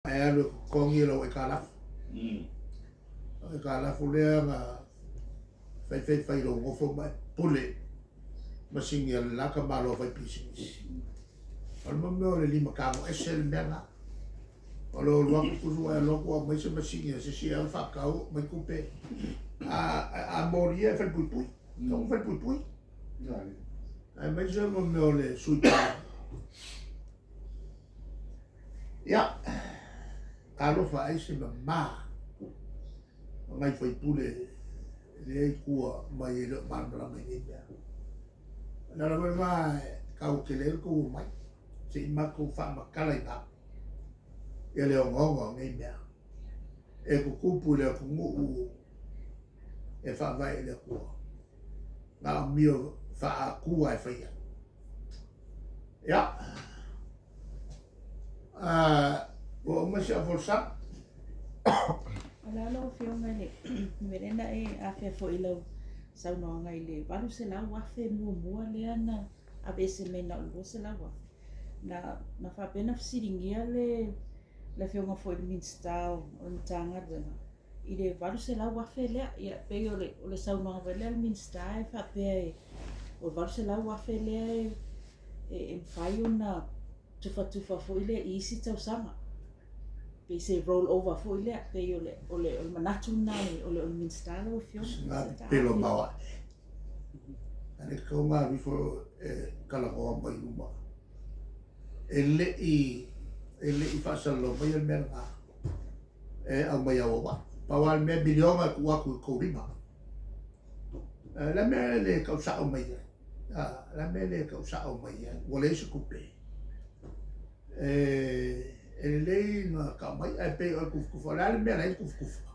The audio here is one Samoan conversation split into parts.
Ae alu e totogi lau aitalafu. O aitalafu lea na fai fai fai lou nofo ma e pule masini a le la tamaloa fai pisinisi. O le mea o le lima tago ese le mea lena. O lou alu atu tusa ua e alu atu aumai se masini a se isi e alu faatau aumai tupe. A molia e falepuipui. Tatau ona falepuipui. Aemaise mo mea o le sui Ia, talofa ai se mama o nai faipule lea i tua mai e le o malamalama i nei mea. O le ala foi lena e taua tele ai lo outou omai, se i matou faamatalaina atu ia le ogaoga o nei mea e tutupu i le atunuu e faavae i le Atua. Na o amio faa-Atua e faia. Ia, ua uma si au folasaga. O le a lau Afioga i le mea lea na e afea foi i lau saunoaga i le $800,000 muamua lea na aveese mai na o le $200,000. Na faapea ona fesiligia le Afioga foi i le Minisita o le Matagaluega i le $800,000 lea. Ia, e pei o le saunoaga foi lea a le Minisita e faapea o le $800,000 lea e mafai ona tufatufa foi lea i isi tausaga, pei se roll over foi lea, pei o le manatu lena o le Minisita lau Afioga. Sina pepelo maoae. A le tatau ona alu ifo e talanoa mai luma. E le i faasalalau maia le mea lena e aumai auauai. Pau lava le mea, miliona e tuu atu i tou lima. O le a le mea e le tau sao mai ai? O le a le mea e le tau sao mai ai? Ua leai se tupe. E lelei ona tau mai, ae pei o le tufatufa. O le a le mea e ala ai ona tufatufa?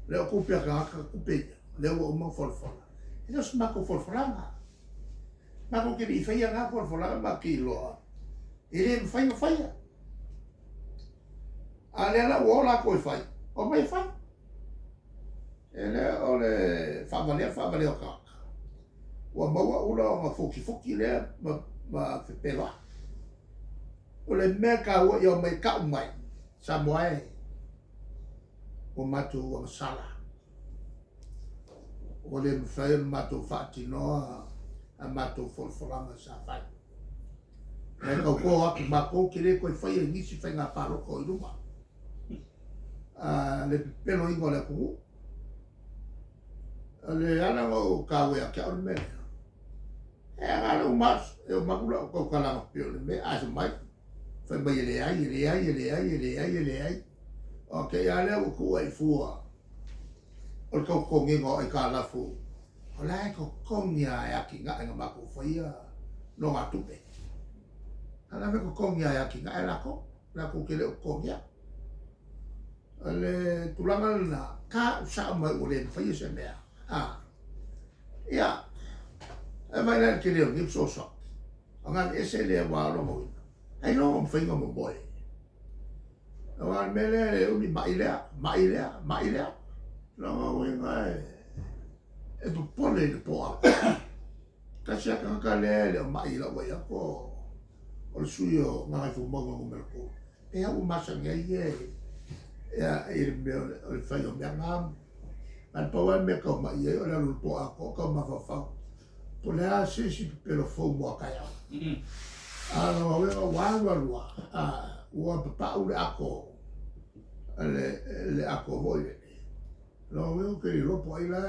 Lea o tupe a tagata tupe ia, lea ua uma ona folafola. E le o se matou folafolaga. Matou te le i faia na folafolaga, matou te iloa e le mafai ona faia. A o lea la ua o latou e fai, omai e fai. E le o le faavalea le faavalea o tagata. Ua maua ula ona futifuti lea ma fepeloai. O le mea taua ia omai e tau mai, Samoa e, ua matou agasala, ua le mafai ona matou faatinoa a matou folafolaga sa fai. Ae tauto atu, matou te le toe faia i nisi faiga palota o i luma le pepeloina o le atunuu. O le ala ona ou taua ia te au le mea lea, e aga lava le uma aso, e uma atu lau tautalaga pei o le mea, ae fai mai, fai mai e leai, e leai, e leai, e leai, e leai. Ona te i lava lea ua tuu ai i fua o le tau totogiina o aitalafu, o la e totogi lava e atinae na matou faia nogatupe. A o la e totogi lava e atinae latou, latou te le o totogia. O le tulaga lena, tau sao mai ua le mafaia se mea. Ia, e vaai la i le tele o lenei fesoasoani, ona aveese lea aua o lona uiga, ailoga o mafai ona momoe. Aua o le mea lea e umi, mai lea, mai lea, mai lea. O lona uiga e popole i le po atoa. Tasi lava tagata lea e le o mai i lau vaai atu o le sui usufono o Gagaifomauga 3, pei lava ua masani ai ia i le mea o le fai o mea na. Na o le pau lava le mea e tau mai ai o le alu i le po atoa o tau mafaufau po o le a se isi pepelo fou mo a taeao. A o lona uiga ua alu alu lava ua papau le ato, le ato foi lele. O lona uiga ou te le iloa po o ai la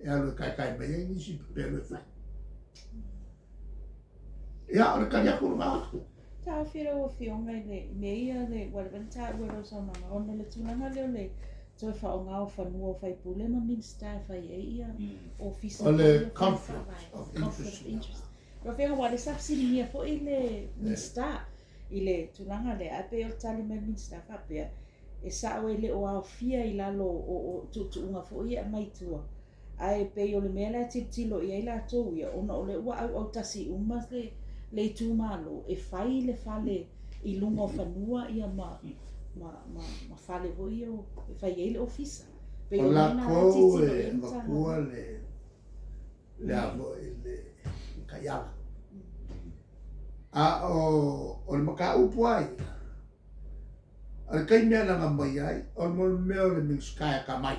e alu e taetae mai ai nisi pepelo e fai. Ia, o le tali atu lena. Taofi lau Afioga i le mea ia le ua leva ona taua i lau saunoaga ona o le tulaga lea o le toe faaaoga o fanua o faipule ma Minisita e fai ai ia ofisa. O le conflict of interest. Lau Afioga aua o lea sa fesiligia foi le Minisita i le tulaga lea ae pei o le tali mai a le Minisita faapea e sao e le o aofia i lalo o tuutuuga foi ia e aumai i tua. Ae pei o le mea la e tilotilo i ai latou ia, ona o lea ua auautasi uma le itumalo e fai le fale i luga o fanua ia ma ma fale foi ia e fai ai le ofisa. Pei o le mea lena e tilotilo i ai le Matagaluega. O latou e avatua le a foi le taiala. A o le mataupu lava ia, O le taimi e alaga mai ai, o le mea o le Minisita e atamai,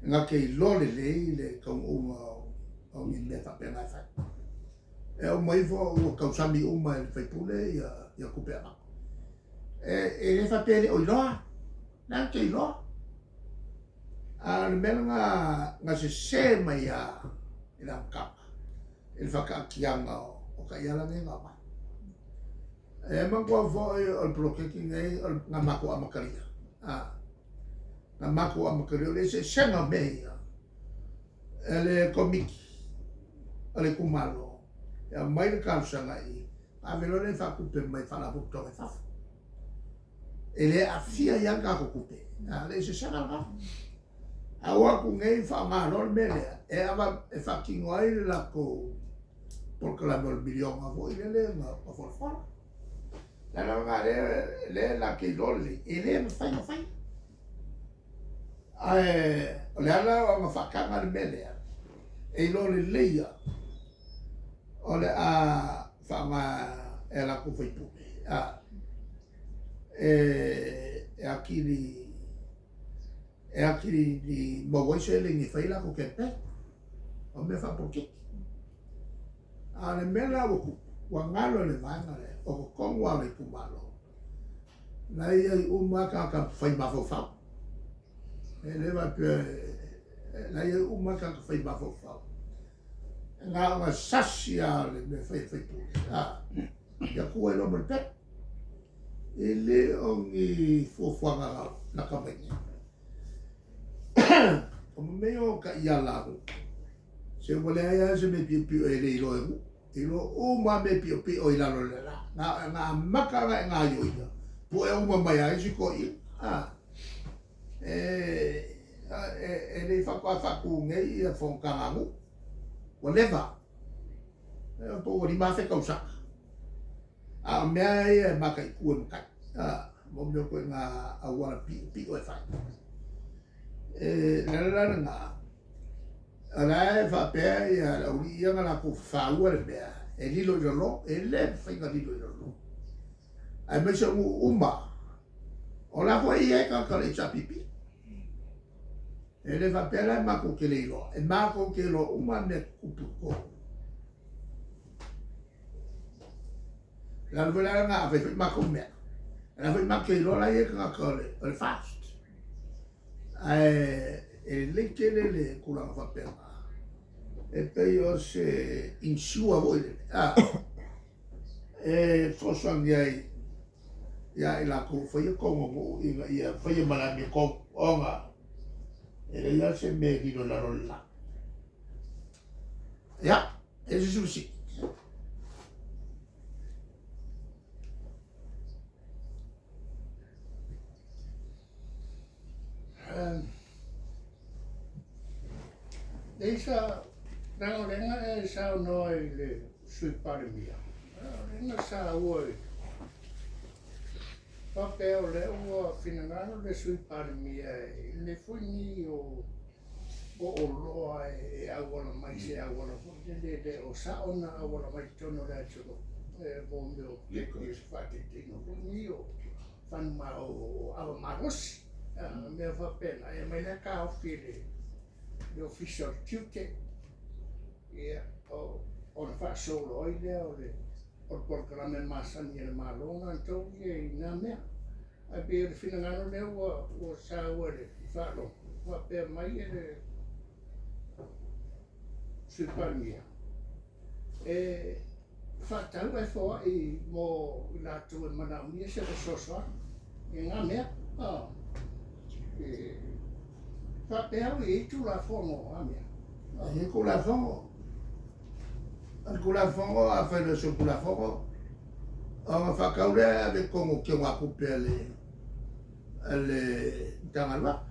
na te iloa lelei le taunuuga o ni mea faapena e fai. E uma ifo ua tausami uma e le sui usufono ia tupe e avatu. E le faapea e le o iloa, o la e na te iloa. A o le mea lena na sese mai lava i le amataga i le faataatiaga o taiala nei na aumai. E manatua foi o le poloketi lenei na matou amatalia, na matou amatalia. O le eseesega o mea ia, e le Komiti o le itumalo e aumai le talosaga i i, ona ave loa lea e faatupe mai e Faalapotopotoga i fafo. E le aafia ai lava le tatou tupe, o le eseesega lena. A o atu nei faaaoga loa le mea lea e faatino ai le latou polokalame o le miliona foi lele na folafola. O le ala lena lea latou te iloa lelei, e le mafai ona fai. Ae o le ala ona faataga le mea lea, e iloa lelei lava o le a faaaoga e a latou sui usufono e atili e atili maua ai seleni e fai ai latou campaign, o mea faapolokiki. A o le mea la ua tupu, ua galo e le vaega lea, o totonu lava o le itumalo, la e i ai uma lava tagata fai mafaufau. E le faapea, la e i ai uma lava tagata fai mafaufau. Na ona sasi lava o le mea e fai e le sui usufono, ia tu ai loa ma le pelu. E le o ni fuafuaga lata mai nei. O mea ia o taiala a nuu, se ua leai lava se mea piopio e le iloa e nuu. E iloa uma lava mea piopio i lalo o le la. Na amata ona e gaioia, pue uma mai lava isi toeaiina. E le i faatoa faatu nei ia fonotaga a nuu. Ua leva. Po ua 5,000 tausaga. A o mea ia e mataitu e matai, mo mea o ituaiga auala piopio e fai. O le ala la lena, o la e faapea le aualii ia na latou fafaua le mea, e lilo i lalo, e le mafai ona lilo i lalo. Aemaise o nuu uma, o la foi e i ai tagata o le HRPP. E le faapea la e matou te le iloa, e matou te iloa uma mea tutupu i totonu. O le ala foi la lena, a fai foi matou mea, o la foi matou te iloa la e i ai tagata o le FAST. Ae e lelei tele le tulaga faapena, e pei o se insure foi lele, e fesoasoani ai ia i latou o faia tonu a nuu ina ia faia ma le amiotonu, ona e leai lava se mea e lilo i lalo o le la. Ia, e i ai se isi fesili? Leai sa, leaga o lea na e saunoa i le Sui Palemia, o lea na saua i, faapea o lea ua finagalo le Sui Palemia i mea foi nei o oloa e auala mai, se auala foi lele e le o sao ona auala mai totonu o le atunuu, e mo mea o faataitaiga foi nei o fanuma o ava malosi, mea faapena, e aumai la taofi e le Ofisa o le Tiute, ia, ona faasolo ai lea o le polokalame masani a le Malo latou ia i na mea. Ae pei o le finagalo lea ua saua i le faalogo, faapea mai e le Sui Palemia, e faatau FOI mo i latou e manaomia se fesoasoani i na mea. E faapea au e i ai Tulafono o a mea. E i ai Tulafono. O le Tulafono, afai loa e solitulafono, ona faatau lea e ave i totonu o teugatupe a le Matagaluega,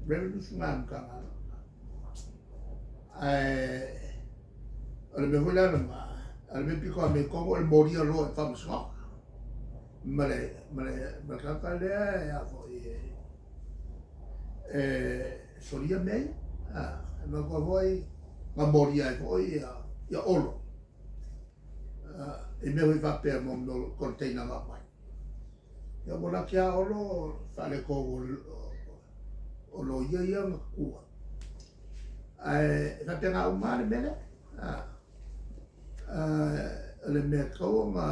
revenues lena a le Matagaluega. Ae o le mea foi la lena, o le mea pito amiotonu o le molia loa i le faamasinoga ma le tagata lea e a foi e solia mea ia. E manatua foi na molia ai foi ia Olo i mea foi faapea mo mea o container na aumai. Ia ua laki lava Olo o le faaletonu o loia ia na tutu ai. Ae e faapena uma lava le mea lea. O le mea e tatau ona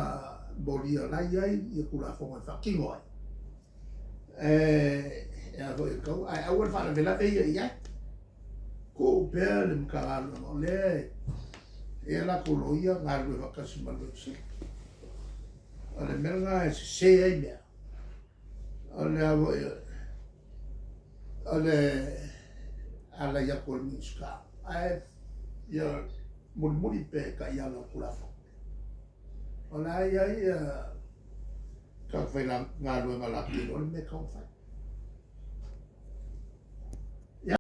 molia o la e i ai ia Tulafono e faatino ai, e a foi e tatau, ae aua le faalavelave ia i ai. Tuu pea le Matagaluega o lea e i ai a latou loia galulue faatasi ma le Loia Sili. O le mea lena e sese ai mea, o le a foi, o le alai atu o le Minisita, ae ia mulimuli pea i taiala o Tulafono. O la e i ai tagata faigaluega latou te iloa le mea e tatau ona fai.